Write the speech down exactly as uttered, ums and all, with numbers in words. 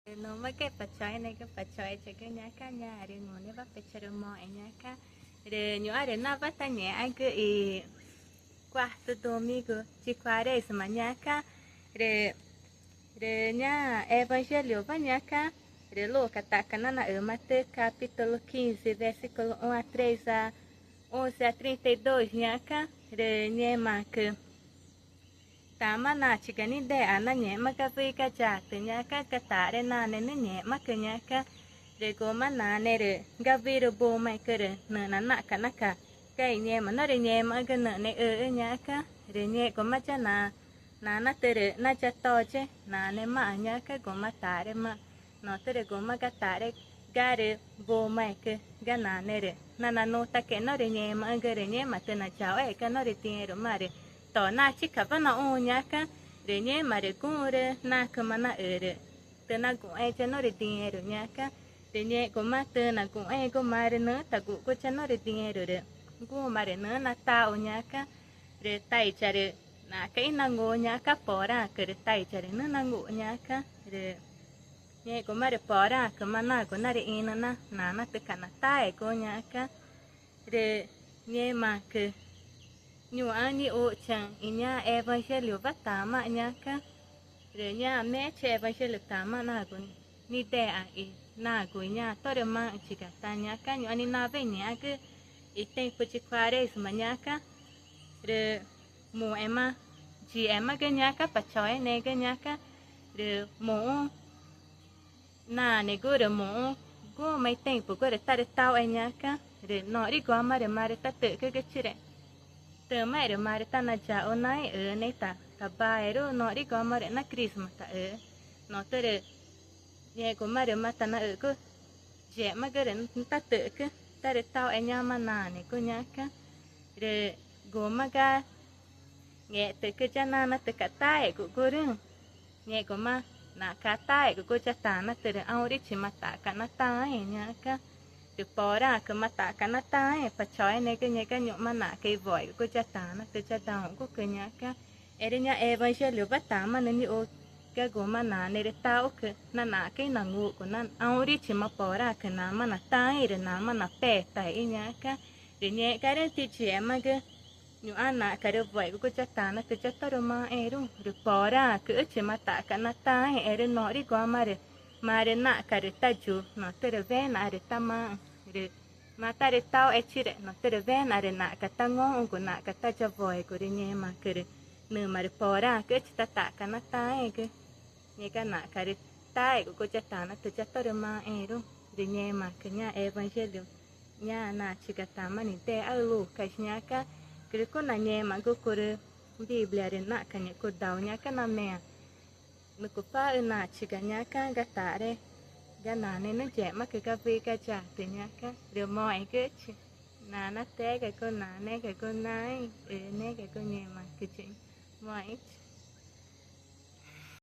Rü nümagü, Pa Choenegü, Pa Choeyagü, ñaca ñaãrü ngunexü̃wa pexü̃ charümoxẽ, ñaca. Rü ñu̱xma rü nawa tangẽxmagü i cuarto domingo de Quaresma, ñaca. Rü, rü ñaã evangeliowa, ñaca, rü Lucas taca nanaxümatü capítulo quinze, versículo uno a três, a once a trinta y dois, ñaca. Rü ngẽmaãcü tamaã nachiga nidexa nangẽxma ga wüxi ga yatü, ñaca, ga taxre nane nüxü̃ ngẽxmacü, ñaca. Rü guma nane rü ga wüxi rü bumaẽcü rü nüxna naxca̱x naca ga i ngẽma norü ngẽmaxü̃gü nüxna ixüxü̃, ñaca. Rü ngẽxguma ya na nanatü rü nayatoye nanemaã, ñaca, guma taxremaã. Notürü guma ga taxre ga rü bumaẽcü ga nane rü nananutaque̱xe norü ngẽmaxü̃gü rü ngẽma tüxna yaxuxe ga norü dĩẽrumaã rü to nachicawa naxũ, ñaca. Rü ngẽma rü guxü̃rü nacüma naxü rü tüxna gu̱xẽẽ ya norü dĩẽru, ñaca. Rü ngẽxguma tüxna gu̱xẽẽgu marü nüxü̃́ tagu̱xgu ya norü dĩẽru rü guxü̃ma rü nüxü̃́ nataxu, ñaca. Rü taiya rü naxca̱x ínangu, ñaca, poraãcü rü taiya rü nüxü̃́ nangu, ñaca. Rü ngẽxguma rü poraãcüma nagu narüxĩnü na nanatüca̱x nataegu, ñaca. Rü ngẽmaãcü ñuxã nixuxchaü̃ i ñaã evangeliowa tamaã, ñaca. Rü ñaã mexẽchi evangelio tamaã nagu nidexa i nagu i ñaã tórü maxü̃chiga ta, ñaca, ñuxã nixĩ nawa ingẽxmagü i tempo de Quaresma, ñaca. Rü muxẽma yixemagü, ñaca, Pa Choenegü, ñaca. Rü muxü̃ nanegu rü muxü̃ guxü̃ma i tempogu rü tarütauxe, ñaca. Rü noxriguama rü marü tatü̱xcügüchi rü tümae rü marü tanayaxu naẽ, Üünexü̃ ta, tabaeru, noxriguama rü na Crisma taxü. Notürü ngẽxguma rü ma tanaxügu yixemagü rü nüxü̃ tatü̱xcü tarütauxe ñoma nanegu, ñaca. Rü guma ga ngextü̱xcü ya nanatüca̱x taeguxgurüü̃, ngẽxguma naxca̱x taegugu ya Tanatü rü ãũrichima taxca̱x nataãẽ, ñaca. Rü poraãcüma taxca̱x nataãẽ, Pa Choenegü, ngẽxguma naxca̱x iwoegugu ya Tanatü ya daxũgucü, ñaca. Erü ñaã evangeliowa tamaã nüxü̃ nixu ga guma nane rü taxucü na naxca̱x ínangugu na ãũrichima poraãcü namaã nataãẽ rü namaã napetaexü̃, ñaca. Rü ngẽxgumarüü̃ tiyixemagü ñuxã naxca̱x rü woegugu ya Tanatü ya tórü maxẽxẽẽruü̃ rü poraãcüxüchima taxca̱x nataãẽ, erü noxriguama rü marü naxca̱x rü tayu, notürü wenaxãrü tamaxü̃ rü ma tarütauxechi rü notürü wenaxãrü naxca̱x tangoxü̃gu, naxca̱x tayawoegu. Rü ngẽmaãcü rü nüma rü poraãcüxüchi ta taxca̱x nataãẽgü, ngẽxguma naxca̱x rü taegugu ya Tanatü ya tórü maxẽxẽẽruü̃. Rü ngẽmaãcü ñaã evangelio ñaã nachiga tamaã nidexaxü̃ Lucas, ñaca. Rü cuna ngẽmagu curü Biblia rü naxca̱x ñu̱x cudau, ñaca, na meã nucupaxü̃ nachiga, ñaca, ga taxre ga nane nüxü̃́ yixemacü ga wüxi ga yatü, ñaca. Rü moxẽgüxüchi. Nanatüégagu, Naneégagu, Naãẽ i Üüneégagu, ngẽmaãcü yiĩxü̃. Moxẽxü̃chi.